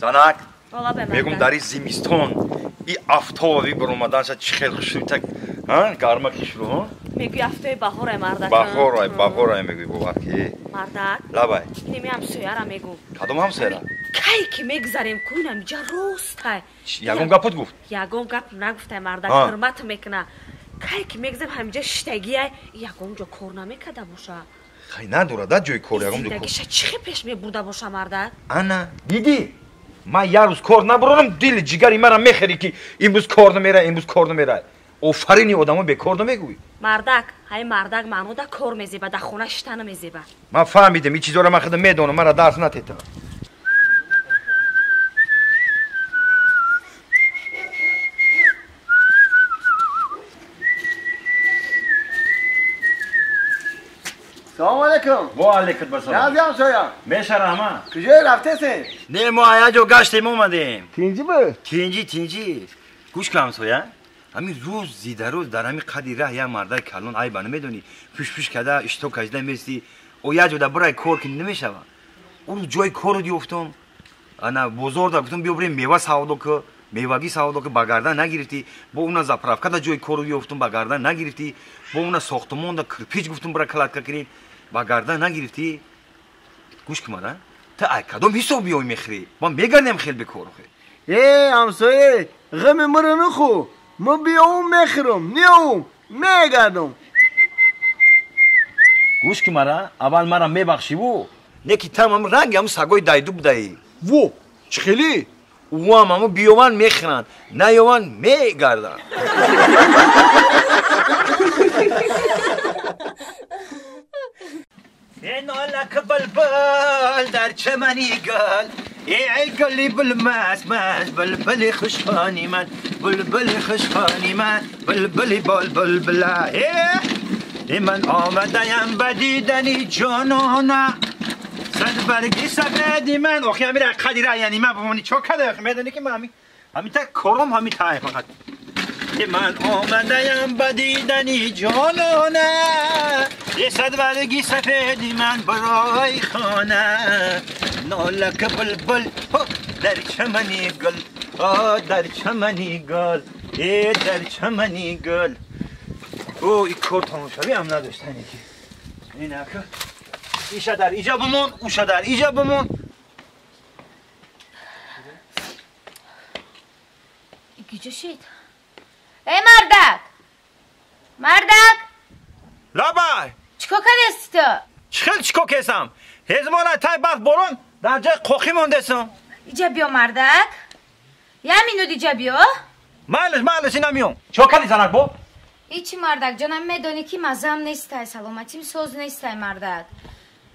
Занак, мегум дар ин зимистон и афтоби баромаданша чӣ хел хушрӯй, ҳа, гарма кишрӯ, ҳа? Мегӯй афтоби баҳорай, мардак. Баҳорай, баҳорай мегӯй, бовар ки. Мардак. Лабай. Инеми ҳамсояра мегум. Кадом ҳамсояра? Кай ки мегзарем ку инам иҷа ростай. Ягон гапот гуфт? Ягон гап нагуфтай, мардак, ҳурмат мекуна. Кай ки мегзарем ҳамиҷа шиштагиай, ягон ҷо кор намекарда боша. Хай надорад да ҷои кор, ягон ҷо кор. Зиндагиша чӣ хел пеш мебурда боша, мардак? Ана, дидӣ? Ман як рӯз кор набурам, дили ҷигари мара мехӯрӣ ки имрӯз кор намерай, имрӯз кор намерай. Офарини одамо бекор намегӯӣ. Мардак, ҳай мардак маъно да кор мезеба, да хона шита намезеба. Ман фаҳмидам, ин чизоро ман худам медонам, мара дарс натета. سلام علیکم. و علیکم السلام. نازی همسایه. میشه رحمت. کجای رفته نه ما یه جا گشتیم اومدیم. تینجی بود؟ تینجی تینجی. گوش کن همسایه. همین روز زیده روز در همین قدی ره یه مردای کلون عیب نمیدونی. پوش پوش کده اشتو کجده میستی. او یه جا در برای کار که نمیشه. اون روز جای کار رو دیفتم. انا بزرگ گفتم بیا بریم میوه سودا که میوگی سودا که با گردن نگرفتی. با اون заправка да ҷои кору ёфтум ба гардан нагирифтӣ. Бо уна сохтмон да кирпич гуфтум бира кладка кунед ба гардан нагирифтӣ. Гӯш кун мара, ту ай кадом ҳисоб биёй мехӯрӣ? Ман мегардем хел бекор охе. Э, ҳамсоя, ғами маро нахӯ. Ман биём мехӯрам, неём мегардам. Гӯш кун мара, аввал мара мебахшӣ ву. Не ки там ранги ҳам сагои дайду будаӣ. Во, чӣ хелӣ? Уам ҳамо биёван мехӯранд, наёван мегарданд. نالک بلبل در چمنی گل، ای گلی بلمس مس بلبل خوشخانی من، بلبل خوشخانی من، بلبل بل بلبل. ای من آمدیم به دیدنی جانانه، صد برگی سفیدی من. آخی همین قدیره، یعنی من بمانی چا کده میدونی که من همین تا کارم همین تای فقط. من آمدیم به دیدنی جانانه، یه صد برگی سفیدی من برای خانه. نالک بلبل در چمنی گل، در چمنی گل، ای در چمنی گل. او این کار تمام شوی هم نداشتنی که اینه که ایشا در ایجا بمون، اوشا در ایجا بمون. گیجه شد. ای مردک، مردک. لابای. چیکار کردی تو؟ چخل چیکار کردم؟ هزمانه تای برف بارون در جای قوخی موندسم. ایجا بیا مردک. یه مینوت ایجا بیا. مالش مالش اینا میام. چیکار کردی زنک با؟ هیچی مردک جانم، میدونی که مزم نیستای، سلامتیم سوز نیستای مردک.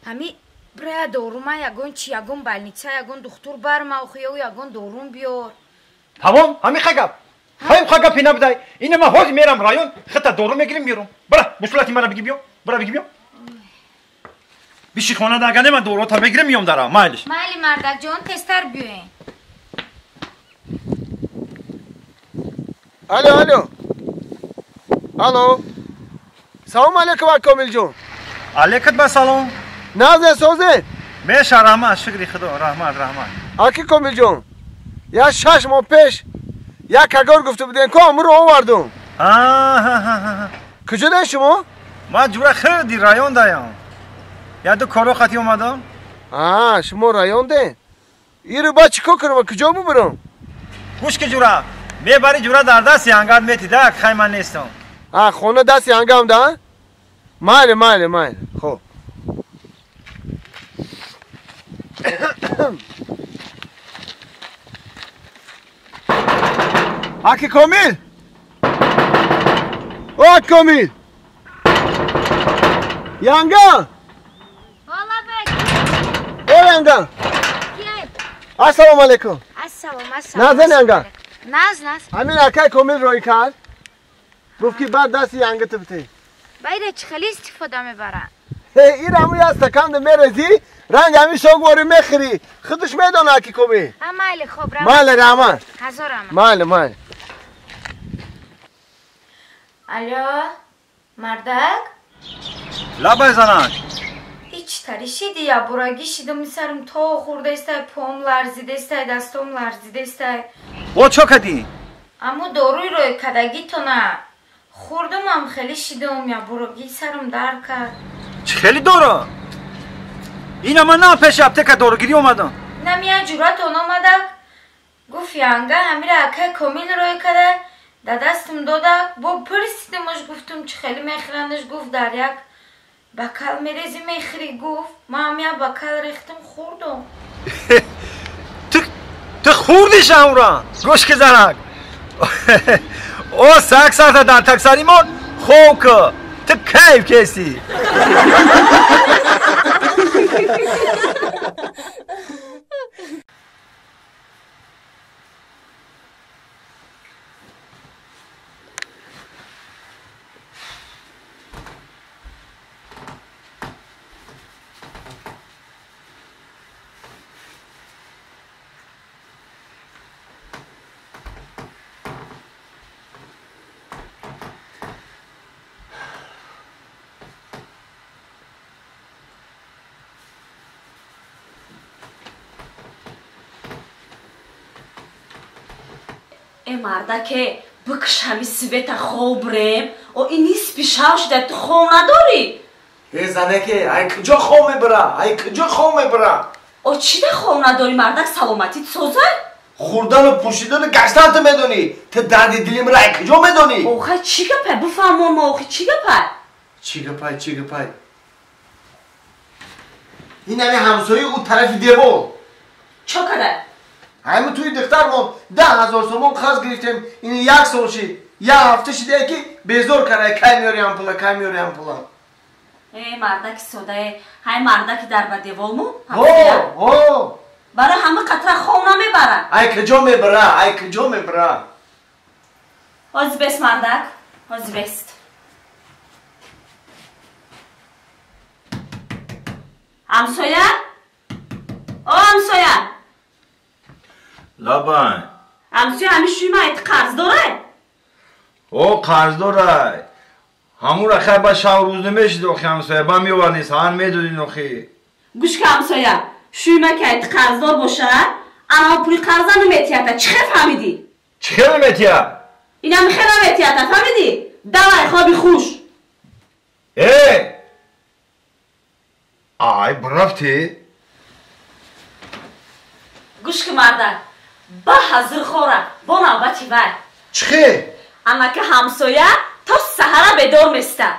همی برای دوروما یگون چی یگون بالنیچا یگون دکتر برما و یگون دورون بیار. تمام همی خگپ. خیلی خگپ اینا بدای. اینه من حوز میرم رایون خطا دورو میگیرم میرم. برا بسلاتی مرا بگی بیا. برا بگی بیا. بیشی خونه داغنه من دورو تا بگیرم میام دارم. مایلش. مایلی مردک جان تستر بیاین. الو الو. الو. سلام علیکم کامل جون. علیکم السلام. نازه سوزه. میشه رحمت شکر خدا رحمت رحمت. آکی کامل جون. یا 6 ماه پیش یک اگر گفته بودین که امرو آوردم. آها. کجا دین شما؟ من جوره خیلی رایون دایم. یا دو کارو خطی اومدم. آه شما رایون دین. ایرو با چیکار کنم؟ کجا ببرم؟ گوش که جوره میبری جوره در دست ینگات میتی ده خیلی من نیستم. آه خونه دست ینگام ده؟ مایل مایل مایل خب. آکی کامیل، او کامیل، ینگا، او ینگا. السلام علیکم. السلام السلام. نازن ینگا. ناز ناز. همین آکی کامیل روی کار. گفت که بعد دست ینگا تو بده. باید چه خیلی استفاده میبرن. این همون از تکند میرزی رنگ همین شوگوری میخری خودش میدونه آکی کامیل. مایل خوب رحمت. مایل رحمت. هزار رحمت. مایل مایل. الو مردک؟ لبای زنک. هیچ Читари шиди, ябораги шидам, сарам то хӯрдаистай, пом ларзидаистай, дастом ларзидаистай. О чо кадӣ? Аммо доруи рӯи кадагитона хӯрдумам, хеле шидам, ябораги сарам дард кард. Чӣ хеле дору? Ина ман на пеши аптека дорugирӣ омадам. Намия ҷуръатон омадак, гуфт янга ҳамира акай Комил рӯй када, да дастам додак, бо пурсидимаш, гуфтум чӣ хеле мехӯранаш, гуфт дар як бакал мерези мехӯрӣ, гуфт. Ман ҳам як бакал рехтам, хӯрдум. Ту хӯрдиш амра? Гӯш ки занак. О сак сата дар таксаримон хоб ку. Ту кайф кести. Э мардаке, бикш ҳами света хоб рем, о ин нисфи шав шуда, ту хоб надорӣ? Э занеке, ай куҷо хоб мебара? Ай куҷо хоб мебара? О чида хоб надорӣ, мардак, саломатит созай? Хӯрдану пӯшидану гаштан ту медонӣ. Ту дарди дили мара ай куҷо медонӣ? Охай чӣ гапай? Бифаҳмон мо, охи чӣ гапай? Чӣ гапай, чӣ гапай? Ин ҳами ҳамсояи ӯ тарафи девор. Чо када? Ҳами туи духтармон 10 000 сомон қарз гирифтем, ин як сол шид, як ҳафта шидае ки безор карда, кай меёриам пула, кай меёриам пула. Э мардаки содае, ҳай мардаки дар ба деволму? Ҳо. Барои ҳама қатра хоб намебара. Ай куҷо мебара, ай куҷо мебара? Ҳози бест мардак, ҳози бест. Ҳамсоя? О ҳамсоя! Лабай. Ҳамсоя, ҳами шӯи ман айти қарз дорай? О қарз дорай. Ҳамура хай ба шав рӯз намешид охи ҳамсоя, ба меовардин, саҳар медодин охи. Гӯш ка ҳамсоя, шӯи ман ки айти қарздор бошад, ана пули қарза наметиҳата, чӣ хел фаҳмидӣ? Чӣ хел наметиҳа? Инам хел наметиҳата, фаҳмидӣ? Давай, хоби хуш. Э! Ай, бурафтӣ? Гӯш ки мардак, ба ҳазир хора, бо навбати вай. Чӣ хел? Анака ҳамсоя то саҳара бедор места.